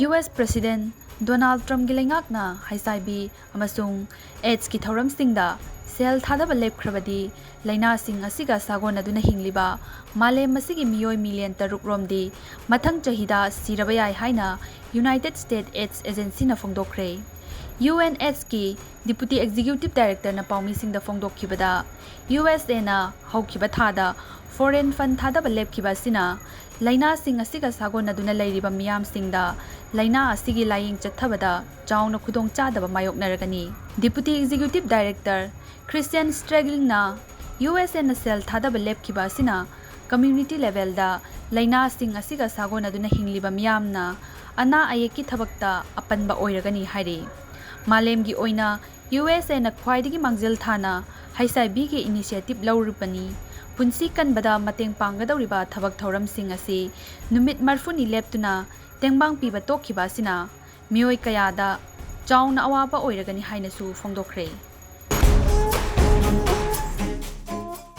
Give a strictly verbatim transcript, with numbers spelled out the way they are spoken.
U S President Donald Trumpꯀꯤ ꯂꯩꯉꯥꯛꯅ H ꯑꯥꯏ V ꯑꯃꯁꯨꯡ ꯑꯦꯗꯁꯀꯤ ꯊꯧꯔꯝꯁꯤꯡꯗ ꯁꯦꯜ ꯊꯥꯗꯕ ꯂꯦꯞꯈ꯭ꯔꯕꯗꯤ, ꯂꯥꯏꯅꯥꯁꯤꯡ ꯑꯁꯤꯒ ꯁꯥꯒꯣꯟꯅꯗꯨꯅ ꯍꯤꯡꯂꯤꯕ ꯃꯥꯂꯦꯝ ꯑꯁꯤꯒꯤ ꯃꯤꯑꯣꯏ ꯃꯤꯂꯤꯌꯟ ꯇꯔꯨꯛ ꯔꯣꯝꯗꯤ ꯃꯊꯪ ꯆꯍꯤꯗ ꯁꯤꯔꯕ ꯌꯥꯏ ꯍꯥꯏꯅ United States AIDS Agencyꯅ ꯐꯣꯡꯗꯣꯛꯈ꯭ꯔꯦ꯫ ꯌꯨ ꯑꯦꯟ ꯑꯦꯗꯁꯀꯤ Deputy Executive Directorꯅ ꯄꯥꯎꯃꯤꯁꯤꯡꯗ ꯐꯣꯡꯗꯣꯛꯈꯤꯕꯗ, ꯌꯨ ꯑꯦꯁ ꯑꯦꯅ ꯍꯧꯈꯤꯕ ꯊꯥꯗ foreign fund ꯊꯥꯗꯕ ꯂꯦꯞꯈꯤꯕ ꯑꯁꯤꯅ ꯂꯥꯏꯅꯥꯁꯤꯡ ꯑꯁꯤꯒ ꯁꯥꯒꯣꯟꯅꯗꯨꯅ ꯂꯩꯔꯤꯕ ꯃꯤꯌꯥꯝꯁꯤꯡꯗ ꯂꯥꯏꯅꯥ ꯑꯁꯤꯒꯤ ꯂꯥꯌꯦꯡ ꯆꯠꯊꯕꯗ ꯆꯥꯎꯅ ꯈꯨꯗꯣꯡꯆꯥꯗꯕ ꯃꯥꯌꯣꯛꯅꯔꯒꯅꯤ꯫ Deputy Executive Director Christian Straglingꯅ ꯌꯨ ꯑꯦꯁ ꯑꯦꯅ ꯁꯦꯜ ꯊꯥꯗꯕ ꯂꯦꯞꯈꯤꯕ ꯑꯁꯤꯅ community levelꯗ ꯂꯥꯏꯅꯥꯁꯤꯡ ꯑꯁꯤꯒ ꯁꯥꯒꯣꯟꯅꯗꯨꯅ ꯍꯤꯡꯂꯤꯕ ꯃꯤꯌꯥꯝꯅ ꯑꯅꯥ ꯑꯌꯦꯛꯀꯤ ꯊꯕꯛꯇ ꯑꯄꯟꯕ ꯑꯣꯏꯔꯒꯅꯤ ꯍꯥꯏꯔꯤ꯫ ꯃꯥꯂꯦꯝꯒꯤ ꯑꯣꯏꯅ ꯌꯨ ꯑꯦꯁ ꯑꯦꯅ ꯈ꯭ꯋꯥꯏꯗꯒꯤ ꯃꯥꯡꯖꯤꯜ ꯊꯥꯅ ꯍꯩꯆ ꯑꯥꯏ ꯚꯤꯒꯤ initiative ꯂꯧꯔꯤꯕꯅꯤ꯫ ꯄꯨꯟꯁꯤ ꯀꯟꯕꯗ ꯃꯇꯦꯡ ꯄꯥꯡꯒꯗꯧꯔꯤꯕ ꯊꯕꯛ ꯊꯧꯔꯝꯁꯤꯡ ꯑꯁꯤ ꯅꯨꯃꯤꯠ ꯃꯔꯤꯐꯨꯅꯤ ꯂꯦꯞꯇꯨꯅ ꯇꯦꯡꯕꯥꯡ ꯄꯤꯕ ꯇꯣꯛꯈꯤꯕ ꯑꯁꯤꯅ ꯃꯤꯑꯣꯏ ꯀꯌꯥꯗ ꯆꯥꯎꯅ ꯑꯋꯥꯕ ꯑꯣꯏꯔꯒꯅꯤ ꯍꯥꯏꯅꯁꯨ ꯐꯣꯡꯗꯣꯛꯈ꯭ꯔꯦ꯫